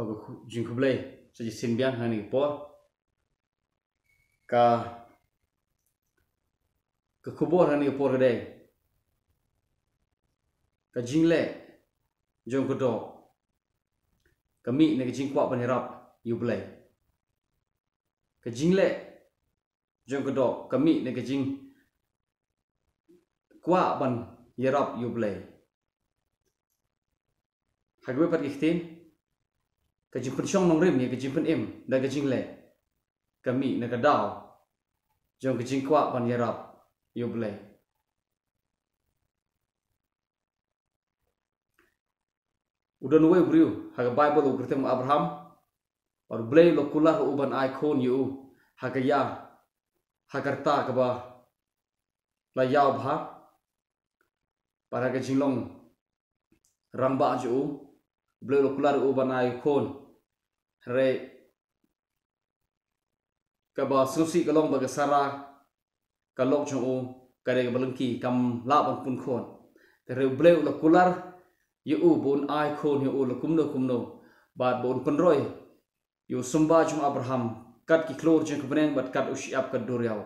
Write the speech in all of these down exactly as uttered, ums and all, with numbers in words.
Ka khu- jingkhublei sa shisien biang ha kane ka por. Ka ka khubor ha kane ka por ka dei ka jingleh jong ka doh ka mih na ka jingkwah ban ïarap ïa U Blei. Ka jingleh jong ka doh ka mih na ka jingkwah ban ïarap ïa U Blei. Ha kawei pat ka ktien, ka jingpynshong nongrim ïa ka jingpynim da ka jingleh ka mih na ka daw jong ka jingkwah ban ïarap ïa U Blei. U don uwei u briew ha ka Baibl u kyrteng u Abraham. Bad U Blei u la kular u ban ai khun ïa u ha ka ïa ha ka rta kaba la ïaw bha. Bad ha ka jinglong rangbah jong u, U Blei u la kular u ban ai khun. Hynrei kaba sngewsih ka long ba ka Sara ka lok jong u ka dei kaba lyngkhi, kam lah ban pun khun. Te hynrei U Blei u la kular ïa u ba un ai khun ïa u la kumno kumno, bad ba un pynroi ïa u symbai jong u Abraham kat ki khlur jong ka bneng bad kat u shyiap ka duriaw.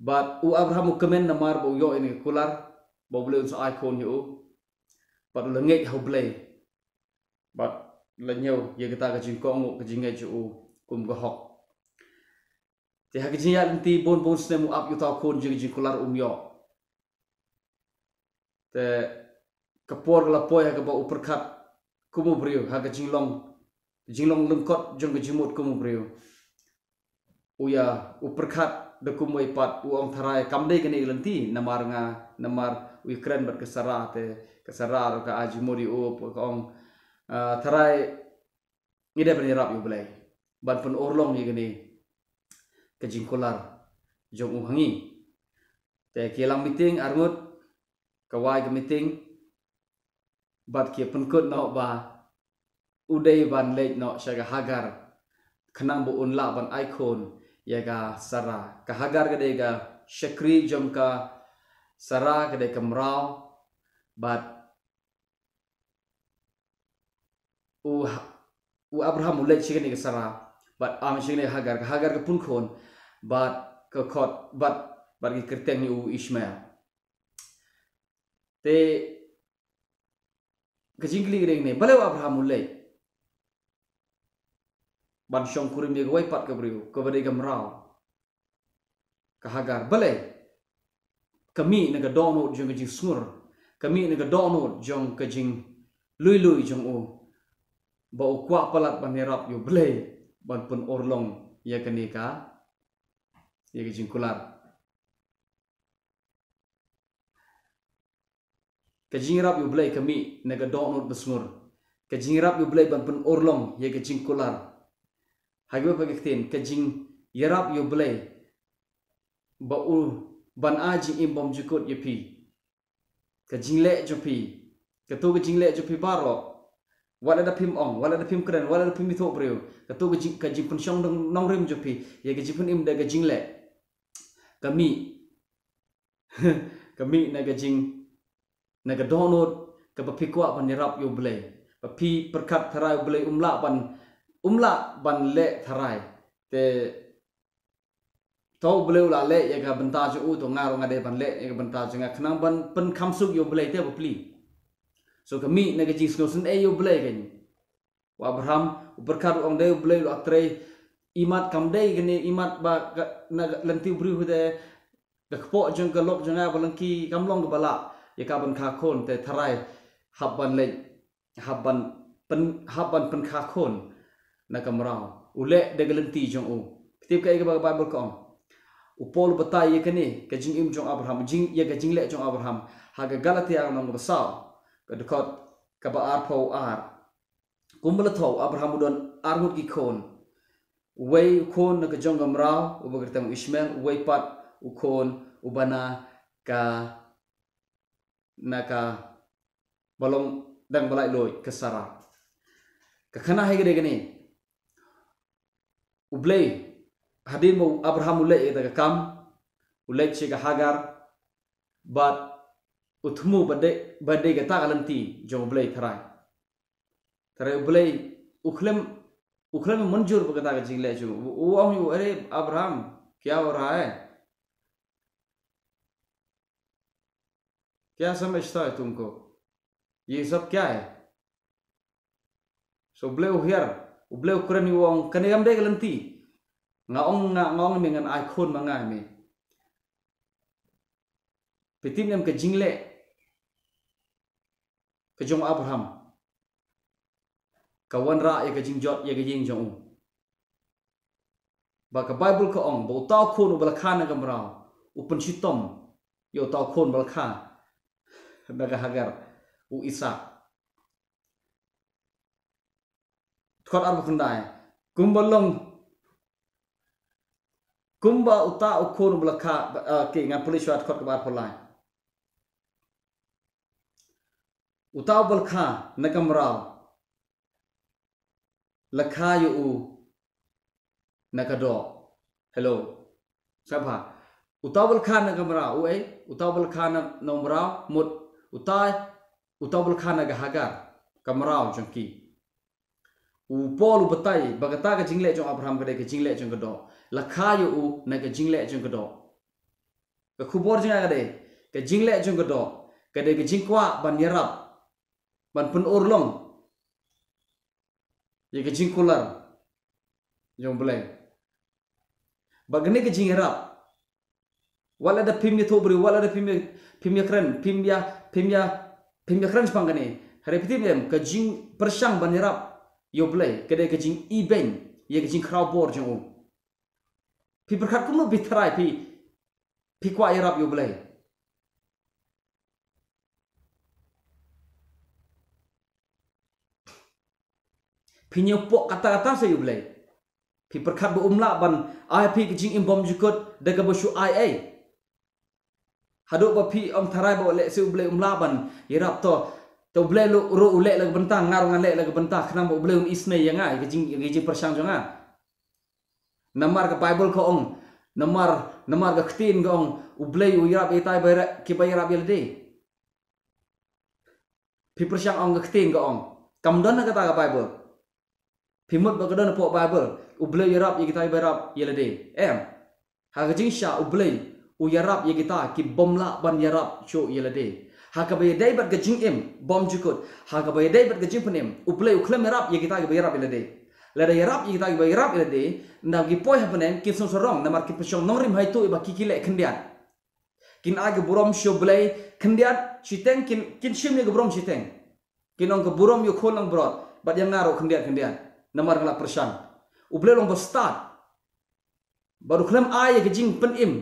Bad u Abraham u kmen namar ba u ïoh ïa kane ka kular ba U Blei un sa ai khun ïa u. Bad u la ngeit ha U Blei bad la ñiew ïa kata ka jingkohnguh, ka jingngeit jong u kum ka hok. Te ha ka jingïaid lynti bun bun snem u ap ïa uta u khun jong ka jingkular um ïoh. Te ka por ka la poi ha kaba u pyrkhat kum u briew ha ka jinglong, jinglong lyngkot jong ka jingmut kum u briew. U ïa u pyrkhat da kumwei pat, u ong, Tharai, kam dei kane ka lynti namar nga, namar u ïakren bad ka Sara. Te ka Sara ruh ka ai jingmut ïa u, ka ong, ah, Tharai, ngi dei ban ïarap ïa U Blei ban pynurlong ïa kane ka jingkular jong u ha ngi. Te ki ïalang meeting arngut, ka wai ka meeting bad ki pynkut noh ba u dei ban leit noh sha ka Hagar khnang ba un lah ban ai khun ïa ka Sara. Ka Hagar ka dei ka shakri jong ka Sara, ka dei ka mraw. Bad u, u Abraham u leit sha kane ka Sara bad, am, sha kane ka Hagar, ka Hagar ka pun khun bad ka khot bad, bad ki kyrteng ïa u Ishmael. Te ka jingkylli ka dei ne, balei u Abraham u leit ban shongkurim ïa kawei pat ka briew kaba dei ka mraw, ka Hagar? Balei? Ka mih na ka dohnud jong ka jingsngur, ka mih na ka dohnud jong ka jinglui lui jong u ba u kwah palat ban ïarap ïa U Blei ban pynurlong ïa kane ka, ïa ka jingkular. Ka jingïarap ïa U Blei ka mih na ka dohnud ba sngur. Ka jingïarap ïa U Blei ban pynurlong ïa ka jingkular. Ha kaba, ha kaba ktien, ka jingïarap ïa U Blei ba u ban ai jingim bymjukut ïa phi. Ka jingleh jong phi, kato ka jingleh jong phi baroh, wat lada phim ong, wat lada phim kren, wat lada phim ithuh briew, kato ka jing, ka jingpynshong nong, nongrim jong phi ïa ka jingpynim da ka jingleh, ka mih ka mih na ka jing, na ka dohnud kaba phi kwah ban ïarap ïa U Blei. Ba phi pyrkhat, Tharai, U Blei um lah ban, um lah ban leh, Tharai. Te to U Blei u la leh ïa ka bynta jong u, to nga ruh nga dei ban leh ïa ka bynta jong nga khnang ban pynkham suk ïa U Blei, te bapli. So ka mih na ka jingsngewsynei ïa U Blei kein. U Abraham u pyrkhat, u ong, dei U Blei u la trei, imat kam dei kane imat ba ka, na ka lynti u briew, te ka kpoh jong ka lok jong nga ba lyngkhi, kam long kaba lah ïa ka ban kha khun. Te Tharai, hap ban leit, hap ban pyn, hap ban pynkha khun na ka mraw. U leh da ka lynti jong u. Phi tip kaei kaba ka Baibl ka ong? U Paul u batai ïa kane ka jingim jong Abraham, jing, ïa ka jingleh jong Abraham ha ka Galatia lynnong kaba saw, ka dkhot kaba arphew ar. Kumba la thoh, u Abraham u don arngut ki khun. Uwei u khun na ka jong ka mraw uba kyrteng u Ishmael, uwei pat u khun uba na ka, na kaba long dang ba laitluid, ka Sara. Ka khana hi ka dei kane. U Blei, hadien ba u Abraham u leh ïa kata ka kam, u leit sha ka Hagar, bad u thmu ba dei, ba dei kata ka lynti jong U Blei, Tharai. Tare u Blei u khlem, u khlem mynjur ba kata ka jingleh jong u. U ong ïa u, "Are Abraham, kya ho raha hai? Kya samajhta hai tumko? Ye sab kya hai?" So u Blei u hiar, u Blei u kren ïa u, ong, "Kane kam dei ka lynti. Nga ong, nga, nga ong ïa me ngan ai khun ma nga ïa me." Phi tip ne em ka jingleh ka jong u Abraham ka wanrah ïa ka jingjot ïa ka ïing jong u. Ba ka Baibl ka ong ba uta u khun uba la kha na ka mraw u pynshitom ïa uta u khun ba la kha na ka Hagar, u Isaak. Dkhot arphew khyndai. Kumba long, kumba uta u khun uba la kha, ah, ki, ngan pule shuwa dkhot kaba arphew lai. Uta uba la kha na ka mraw la kha ïa u na ka doh. Hello. Sngap bha. Uta uba la kha na ka mraw, u ei, uta uba la kha na, na u mraw, mut, uta, uta uba la kha na ka Hagar, ka mraw jong ki. U Paul u batai ba kata ka jingleh jong Abraham ka dei ka jingleh jong ka doh. La kha ïa u na ka jingleh jong ka doh. Ka khubor jong nga ka dei, ka jingleh jong ka doh ka dei ka jingkwah ban ïarap, ban pynurlong ïa ka jingkular jong u Blei. Bad kane ka jingïarap, wat lada phim ïathuh briew, wat lada phim ïa, phim ïakren, phim ïa, phim ïa, phim ïakren shaphang kane. Hynrei phi tip ne em, ka jingpyrshang ban ïarap ïa u Blei ka dei ka jingibeiñ ïa ka jingkhraw bor jong u. Phi pyrkhat kumno phi tharai phi, phi kwah ïarap ïa u Blei? Phi ñiew pok katta katta sha ïa u Blei. Phi pyrkhat ba um lah ban ai phi ka jingim bymjukut da kaba shu ai ei. Haduh ba phi ong tharai ba lehse u Blei um lah ban ïarap, to, to u Blei ruh u leh la ka bynta, nga ruh ngan leh la ka bynta, khnang ba u Blei un isynei ïa nga, ïa ka jing, ïa ka jingpyrshang jong nga. Namar ka Baibl ka ong, namar, namar ka ktien ka ong, u Blei u ïarap ïa kitai ba ïarap, kiba ïarap ïa lade. Phi pyrshang, ong ka ktien ka ong, kam don ha kata ka Baibl. Phi mut ba ka don hapoh Baibl, u Blei u ïarap ïa kita kiba ïarap ïa lade? Em. Ha ka jingshisha u Blei u ïarap ïa kita ki bym lah ban ïarap shuh ïa lade. Ha kaba ïadei bad ka jingim bymjukut, ha kaba ïadei bad ka jingpynim, u Blei u khlem ïarap ïa kita kiba ïarap ïa lade. Lada ïarap ïa kita kiba ïarap ïa lade, ynda ki poi ha bneng kin sngewsarong namar ki pyrshang nongrim hato ïa ba ki ki leh khyndiat. Kin ai ka burom sha u Blei khyndiat shiteng, kin, kin shim ïa ka burom shiteng. Kin ong ka burom ïa u Khun langbrot bad ïa nga ruh khyndiat khyndiat, namar nga la pyrshang. U Blei u long ba stad. Bad u khlem ai ïa ka jingpynim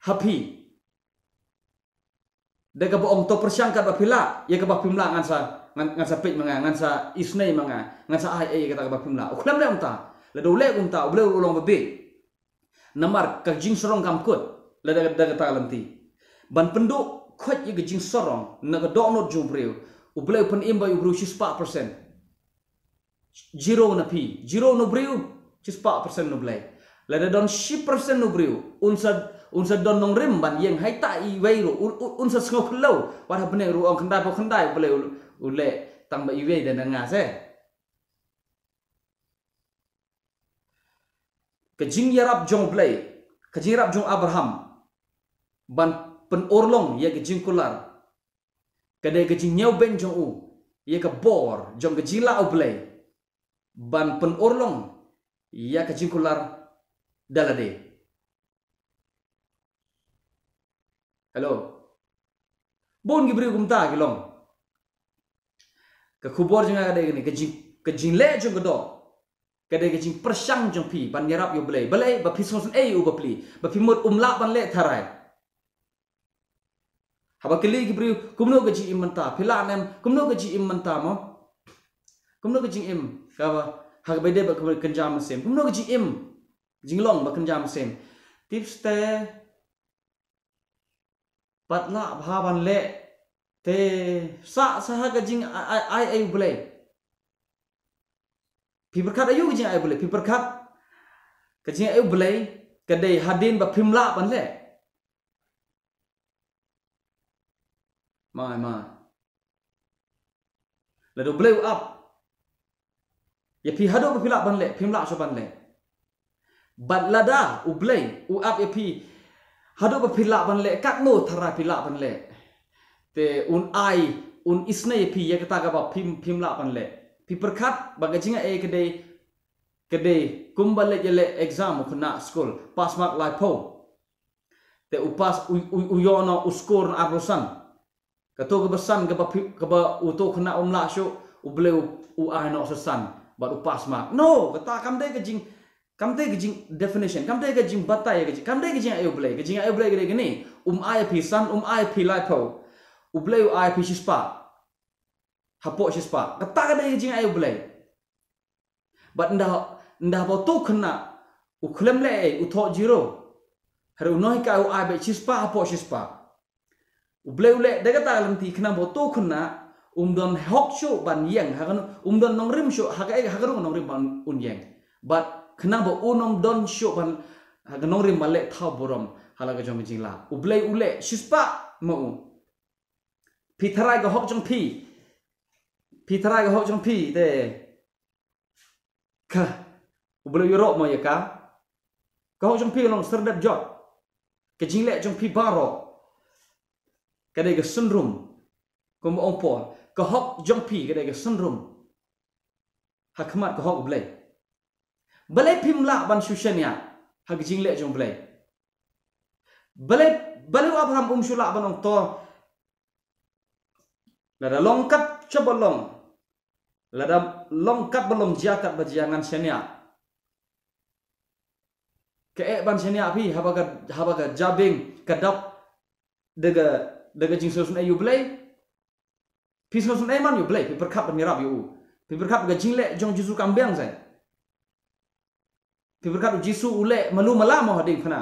ha phi da kaba ong to pyrshang katba phi lah, ïa kaba phim lah ngan sa, ngan, ngan sa peit ma nga, ngan sa isynei ma nga, ngan sa ai ei ïa kata kaba phim lah. U khlem leh kumta. Lada u leh kumta u Blei u long ba bieit. Namar ka jingsarong kam kut lada, da kata ka lynti. Ban pynduh khoit ïa ka jingsarong na ka dohnud jong u briew, u Blei u pynim ba ïa u briew shispah percent. Zero na phi, zero na u briew, shispah percent na u Blei. Lada don shi percent na u briew, un sa, un sa don nongrim ban ïeng haita iwei ruh, un, un, un sa sngew khlaw. Wat ha bneng ruh ong khyndai pa khyndai u Blei u, u leh tang ba iwei da na nga se. Ka jingïarap jong u Blei, ka jingïarap jong u Abraham ban pynurlong ïa ka jingkular, ka dei ka jingñiewbeiñ jong u ïa ka bor jong ka jinglah u Blei ban pynurlong ïa ka jingkular da lade. Hello. Bun ki briew kumta ki long. Ka khubor jong nga ka dei kane, ka jing, ka jingleh jong ka doh ka dei ka jingpyrshang jong phi ban ïarap ïa u Blei. Balei? Ba phi sngewsynei ïa u bapli, ba phi mut um lah ban leh tharai. Haba kylli ki briew, kumno ka jingim mynta? Phi lah ne em? Kumno ka jingim mynta mo? Kumno ka jingim kaba, ha kaba ïadei bad ka kynja mynsiem? Kumno ka jingim, jinglong ba kynja mynsiem? Tip stet, pat lah bha ban leh, te sah sah ha ka jing ai, ai, ai, ai u Blei. Phi pyrkhat aïu ka jing ai u Blei? Phi pyrkhat ka jing ai u Blei ka dei hadien ba phim lah ban leh? Mai, mai. Lada u Blei u ap, Ïa phi haduh ba phi lah ban leh, phim lah shuh ban leh. Bad lada U Blei u ap ïa phi haduh ba phi lah ban leh, katno tharai phi lah ban leh, te un ai, un isynei ïa phi ïa kata kaba phim, phim lah ban leh. Phi pyrkhat ba ka jingaiei ka dei, ka dei kumba leit ïaleh exam u khynnah skul, pass mark laiphew. Te u pass, u, u, u ïoh noh u score na arphew san. Kato kaba san, kaba phi-, kaba uto u khynnah um lah shuh, U Blei u, u ai noh sa san. Bad u pass mark. No, kata kam dei ka jing, kam dei ka jing definition, kam dei ka jingbatai ka jing, kam dei ka jingaiei U Blei, ka jingaiei U Blei ka dei kane. Um ai phi san, um ai phi laiphew. U Blei u ai phi shispah. Hapoh shispah. Kata ka dei ka jingaiei U Blei. Bad ynda, ynda haba uto u khynnah u khlem leh ei, u thoh zero. Hynrei u nonghikai u ai beit shispah hapoh shispah. U Blei u leh da kata ka lynti khnang ba uto u khynnah um don hok shuh ban ïeng, ha kano, um don nongrim shuh, ha ka, ha kano nongrim ban un ïeng. Bad khnang ba un ym don shuh ban, ha ka nongrim ban leh thaw burom ha la ka jong ka jinglah. U Blei u leh shispah ma u. Phi tharai ka hok jong phi. Phi tharai ka hok jong phi te. Ka, U Blei u ïaroh mo ïa ka. Ka hok jong phi long serdep jot. Ka jingleh jong phi baroh ka dei ka synrum. Kumba ong Paul, ka hok jong phi ka dei ka synrum ha khmat ka hok U Blei. Balei phim lah ban shu shaniah ha ka jingleh jong U Blei? Balei, balei u Abraham um shu lah ban ong to, lada long kat shaba long, lada long kat ba long, jia kat ba jia, ngan shaniah. Kaei ban shaniah phi, haba ka, haba ka jabieng ka dap da ka, da ka jingsngewsynei ïa U Blei? Phi sngewsynei man ïa U Blei, phi pyrkhat ban ïarap ïa u. Phi pyrkhat ba ka jingleh jong U Jisu kam biang seh. Phi pyrkhat U Jisu u leh malu mala mo ha diengphna.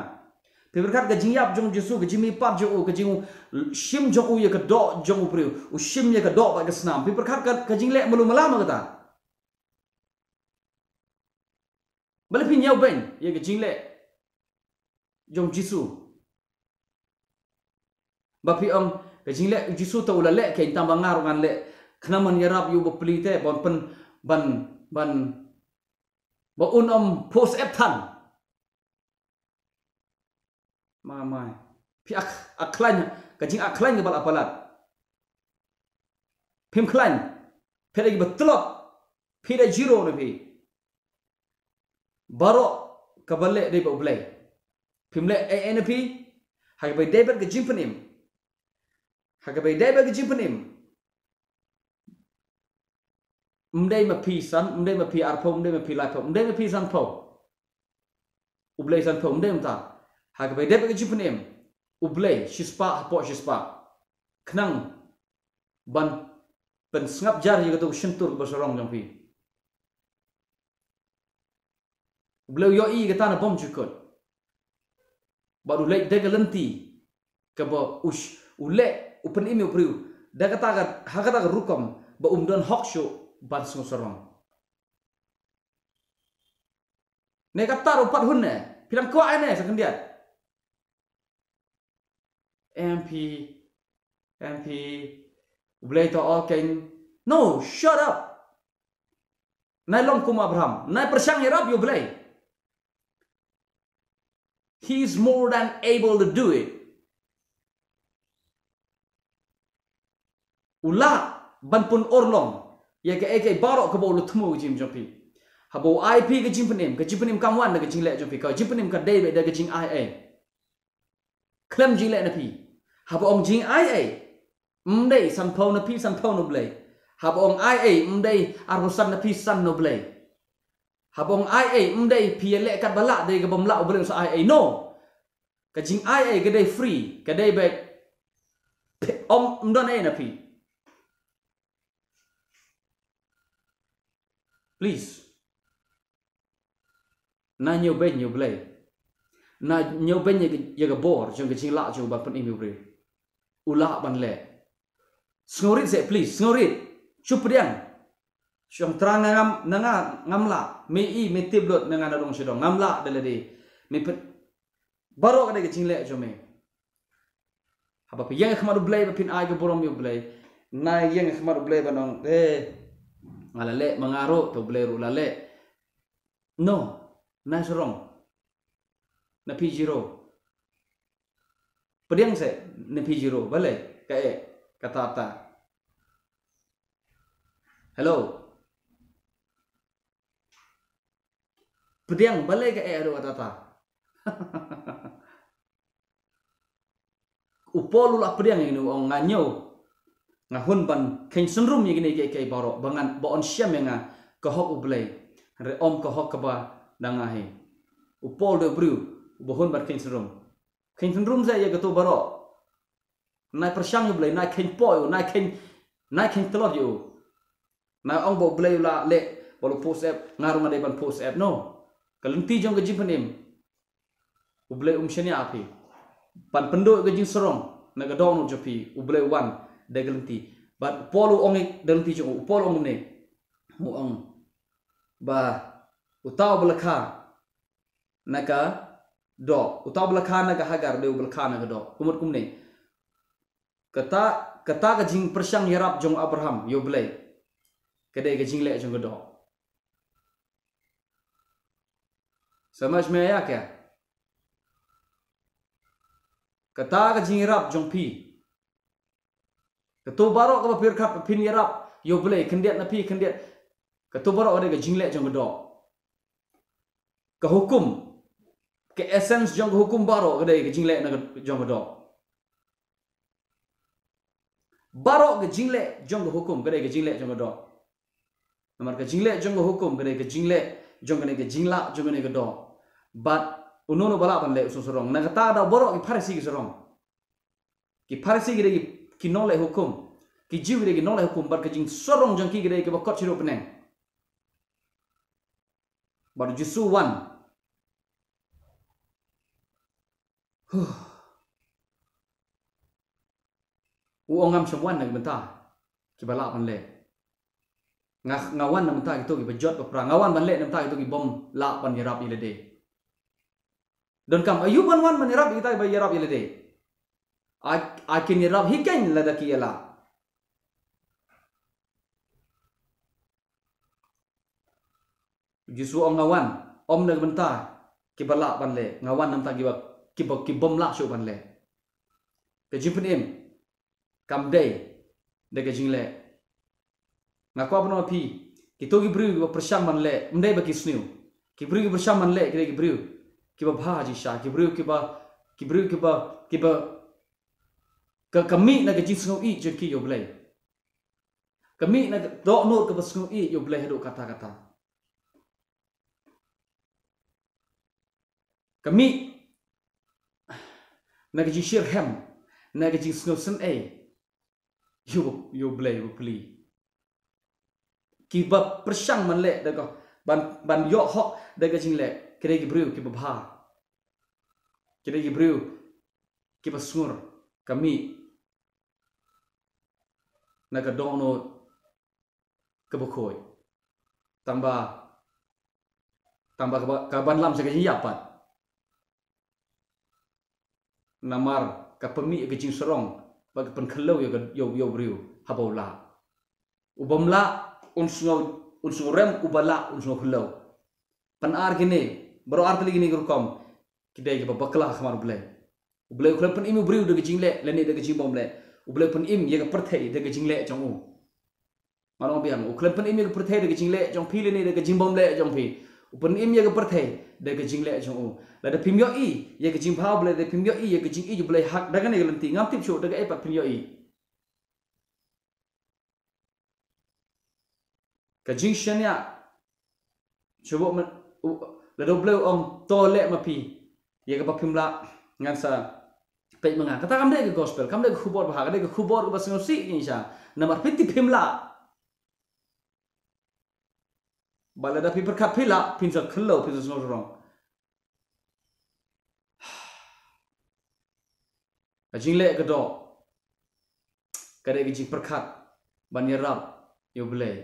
Phi pyrkhat ka jingïap jong U Jisu, ka jingmihpat jong u, ka jingshim jong u ïa ka doh jong u briew, u shim ïa ka doh bad ka snam. Phi pyrkhat ka, ka jingleh malu mala mo kata. Balei phi ñiewbeiñ ïa ka jingleh jong U Jisu? Ba phi ong ka jingleh U Jisu te u la leh keiñ, tang ba nga ruh ngan leh. Khnang ban ïarap ïa u bapli te ban pyn, ban, ban, ba un ym pus ep than. Mai mai. Phi ak, ak khlaiñ, ka jing ak khlaiñ ka ba la palat. Phim khlaiñ. Phi dei kiba tlot. Phi dei zero ne phi. Baroh kaba leh dei ba U Blei. Phim leh ei ei ne phi. Ha kaba dei bad ka jingpynim. Ha kaba dei bad ka jingpynim. Ym dei ma phi san, ym dei ma phi arphew, ym dei ma phi laiphew, ym dei ma phi sanphew. U Blei sanphew, ym dei mynta. Ha kaba dei bad ka jingpynim. U Blei shispah hapoh shispah. Khnang ban pynsngap jar ïa kato ka shyntur kaba sarong jong phi. U Blei u ïohi kata na bymjukut. Bad u leh da ka lynti kaba u sh-, u leh, u pynim ïa u briew da kata ka, ha kata ka rukom ba um don hok shuh ban sngewsarong. Ne kata ruh pat hun ne, phi dang kwah ne sa khyndiat. M P, M P, U Blei to o keiñ. No, shut up. Nai long kum Abraham. Nai pyrshang ïarap ïa U Blei. He is more than able to do it. U lah ban pynurlong ïa kaei kaei baroh kaba u la thmu ha ka jingim jong phi. Haba u ai phi ka jingpynim, ka jingpynim kam wan da ka jingleh jong phi, ka jingpynim ka dei beit da ka jingaiei. Khlem jingleh na phi. Haba ong jingai ei, ym dei sanphew na phi, sanphew na U Blei. Haba ong ai ei, ym dei arphew san na phi, san na U Blei. Haba ong ai ei, ym dei phi ïaleh katba lah, dei kaba ym lah U Blei un sa ai ei. No. Ka jingai ei ka dei free, ka dei beit, ym, ym don ei na phi. Please. Nai ñiewbeiñ ïa U Blei. Nai ñiewbeiñ ïa ka, ïa ka bor jong ka jinglah jong u ban pynim ïa u briew. U lah ban leh. Sngewrit seh, please, sngewrit. Shu pdiang. Shu ong, Trai, nga ngam, na nga ngam lah. Me i, me tip lut, na nga na dong sha dong. Ngam lah da lade. Me pyn-, baroh ka dei ka jingleh jong me. Haba phi ïeng ha khmat U Blei ba phin ai ka burom ïa U Blei. Nai ïeng ha khmat U Blei ban ong, eh, Nga la leh ma nga ruh, te U Blei ruh u la leh. No, na sarong. Na P zero. Pdiang se, na P zero, balei, kaei, kata kata. Hello. Pdiang, balei kaei haduh kata kata. U Paul u la pdiang ïa kine, u ong nga ñiew, nga hun ban kheiñ synrum ïa kine kiei kiei baroh, ba ngan, ba yn shem ïa nga ka hok U Blei, hynrei ym ka hok kaba na nga hi. U Paul u dei u briew uba hun ban kheiñ synrum. Kheiñ synrum sa ïa kato baroh. Nai pyrshang ïa U Blei, nai kheiñ poi ïa u, nai kheiñ, nai kheiñ tlot ïa u. Nai ong ba U Blei u la leh ba u post ep, nga ruh nga dei ban post ep, no. Ka lynti jong ka jingpynim, U Blei um shaniah phi. Ban pynduh ka jingsarong na ka dohnud jong phi, U Blei u wan da ka lynti. Bad u Paul u ong ïa da ka lynti jong u, u Paul u ong ne, u ong ba uta uba la kha na ka doh, uta uba la kha na ka Hagar, u dei uba la kha na ka doh. Kumut kumne. Kata, kata ka jingpyrshang ïarap jong Abraham ïa U Blei, ka dei ka jingleh jong ka doh. Samajh me ïa ka? Kata ka jingïarap jong phi. Kato baroh kaba phi pyrkhat phin ïarap ïa U Blei, khyndiat na phi, khyndiat. Kato baroh ka dei ka jingleh jong ka doh. Ka hukum, ka essence jong ka hukum baroh ka dei ka jingleh na ka, jong ka doh. Baroh ka jingleh jong ka hukum ka dei ka jingleh jong ka doh. Namar ka jingleh jong ka hukum ka dei ka jingleh jong kane ka jinglah jong kane ka doh. Bad uno uno ba lah ban leh u sngewsarong. Na kata ka daw baroh ki Pharisi ki sarong. Ki Pharisi ki dei ki, ki nongleh hukum. Ki Jiw ki dei ki nongleh hukum. Bad ka jingsarong jong ki ki dei kiba kot sha ruh bneng. Bad u Jisu u wan. Huh. U ong ngam shym wan na ka bynta kiba lah ban leh. Nga, nga wan na ka bynta kito kiba jot ba pra. Nga wan ban leh na ka bynta kito kibym lah ban ïarap ïa lade. Donkam aïu ban wan ban ïarap ïa kita kiba ïarap ïa lade? Ai, ai kin ïarap hi keiñ lada ki ïalah. U Jisu u ong nga wan ym na ka bynta kiba lah ban leh, nga wan na ka bynta kiba, kiba, kibym lah shuh ban leh. Ka jingpynim kam dei da ka jingleh. Nga kwah ban ong ïa phi, kito ki briew kiba pyrshang ban leh, ym dei ba ki sniew. Ki briew kiba pyrshang ban leh ki dei ki briew kiba bha jingshisha, ki briew kiba, ki briew kiba, kiba, ka, ka mih na ka jingsngew ïeit jong ki ïa U Blei. Ka mih na ka dohnud kaba sngew ïeit ïa U Blei haduh katta katta. Ka mih na ka jingshitrhem, na ka jingsngew synei ïa U, ïa U Blei bapli. Kiba pyrshang ban leh da ka, ban, ban ïoh hok da ka jingleh, ki dei ki briew kiba bha. Ki dei ki briew kiba sngur, ka mih na ka dohnud kaba khuid. Tang ba, tang ba kaba, ka ban lam sha ka jingïap pat. Namar ka pynmih ïa ka jingsarong bad ka pynkhyllew ïa ka, ïa u, ïa u briew haba u lah. Ubym lah un sngew, un sngew rem, uba lah un sngew khyllew. Pyn-ar kine, baroh artylli kine ki rukom ki dei kiba bakla ha khmat U Blei. U Blei u khlem pynim u briew da ka jingleh lane da ka jingbymleh. U Blei u pynim ïa ka pyrthei da ka jingleh jong u. Ngan ong biang, u khlem pynim ïa ka pyrthei da ka jingleh jong phi lane da ka jingbymleh jong phi. U pynim ïa ka pyrthei da ka jingleh jong u. Lada phim ïohi ïa ka jingbha U Blei, lada phim ïohi ïa ka jingïeit U Blei ha kane ka lynti, ngam tip shuh da kaei pat phin ïohi. Ka jingshaniah. Shu buh ma-, u, lada U Blei u ong to leh ma phi ïa kaba phim lah, ngan sa peit ma nga. Kata kam dei ka gospel, kam dei ka khubor bha, ka dei ka khubor kaba sngewsih jingshisha. Namar phi tip phim lah. Bad lada phi pyrkhat phi lah, phin sa khyllew, phin sa sngewsarong. Ka jingleh ka doh ka dei ka jingpyrkhat ban ïarap ïa U Blei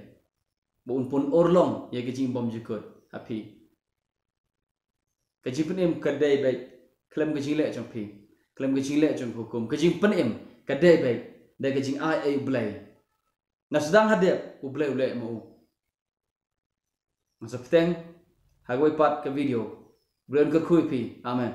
ba un pynurlong ïa ka jingbymjukut ha phi. Ka jingpynim ka dei beit khlem ka jingleh jong phi, khlem ka jingleh jong ka hukum. Ka jingpynim ka dei beit da ka jingai ei U Blei. Nga sdang hadien U Blei u leh ma u. Ngan sa bteng ha kawei pat ka video. Blei un kyrkhu ïa phi. Amen.